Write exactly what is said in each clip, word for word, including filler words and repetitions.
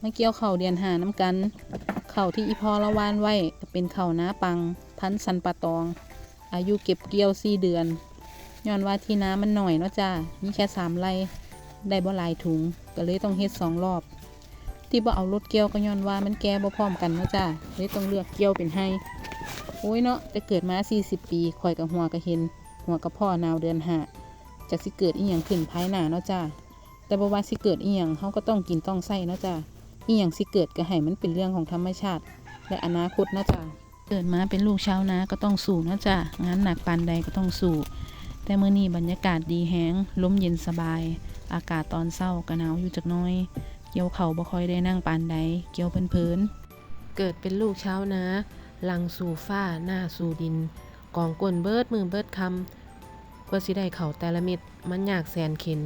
มาเกี่ยวข้าวเดือนห้านำกัน ข้าวที่อีพ่อลาวหว่านไว้ก็เป็นข้าวนาปัง พันธุ์สันป่าตอง อายุเก็บเกี่ยวสี่เดือน ย้อนว่าที่นามันน้อยเนาะจ้า มีแค่สามไร่ ได้บ่หลายถุง ก็เลยต้องเฮ็ดสองรอบ ที่บ่เอารถเกี่ยวก็ย้อนว่ามันแก่บ่พร้อมกันเนาะจ้า เลยต้องเลือกเกี่ยวเป็นไฮ่ โอ้ยเนาะ แต่เกิดมาสี่สิบปี ข้อยก็หัวก็เห็น หัวก็พ้อหนาวเดือนห้า จักสิเกิดอิหยังขึ้นภายหน้าเนาะจ้า แต่บ่ว่าสิเกิดอิหยัง เฮาก็ต้องกินต้องใช้เนาะจ้า อิหยังสิเกิดก็ให้มันเป็นเรื่องของธรรมชาติ และอนาคตเนาะจ้า เกิดมาเป็นลูกชาวนาก็ต้องสู้เนาะจ้า งานหนักปานใดก็ต้องสู้ แต่มื้อนี้บรรยากาศดีแฮง ลมเย็นสบาย อากาศตอนเช้าก็หนาวอยู่จักหน่อย เกี่ยวข้าวบ่ค่อยได้นั่งปานใด เกี่ยวเพลินๆ เกิดเป็นลูกชาวนา หลังสู้ฟ้า หน้าสู้ดิน กองก้นเบิดมื้อเบิดค่ำ กว่าสิได้ข้าวแต่ละเม็ด มันยากแสนเข็ญ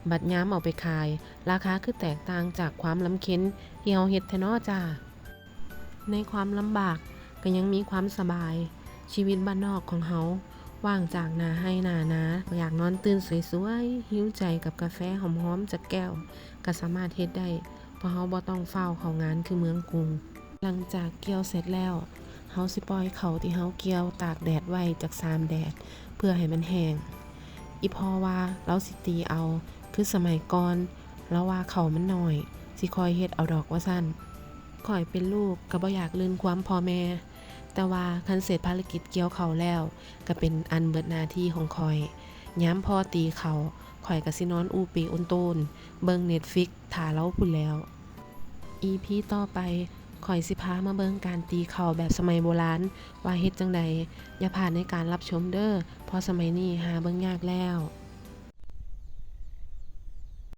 บัดยามเอาไปขาย ราคาคือแตกต่างจากความลำเค็ญที่เฮาเฮ็ดแท้น้อจ้า ในความลำบากก็ยังมีความสบาย ชีวิตบ้านนอกของเฮา ว่างจากหน้าไฮ่หน้านา อยากนอนตื่นสวยๆ หิวใจกับกาแฟหอมๆ จักแก้ว ก็สามารถเฮ็ดได้ เพราะเฮาบ่ต้องฟ้าวเข้างานคือเมืองกรุง หลังจากเกี่ยวเสร็จแล้ว เฮาสิปล่อยข้าวที่เฮาเกี่ยวตากแดดไว้จักสามแดด เพื่อให้มันแห้ง อีพ่อว่าลาวสิตีเอา คือสมัยก่อน ลาวว่าข้าวมันน้อย สิคอยเฮ็ดเอาดอกว่าซั้น ข้อยเป็นลูกก็บ่อยากลื่นความพ่อแม่ แต่ว่าคันเสร็จภารกิจเกี่ยวข้าวแล้ว ก็เป็นอันเบิดหน้าที่ของข้อย ยามพ่อตีข้าว ข้อยก็สินอนอู้ปีอุ่นโตน เบิ่ง Netflix ท่าลาวพู้นแหล้ว อีพีต่อไป ข้อยสิพามาเบิ่งการตีข้าวแบบสมัยโบราณ ว่าเฮ็ดจั่งใด อย่าพลาดในการรับชมเด้อ เพราะสมัยนี้หาเบิ่งยากแล้ว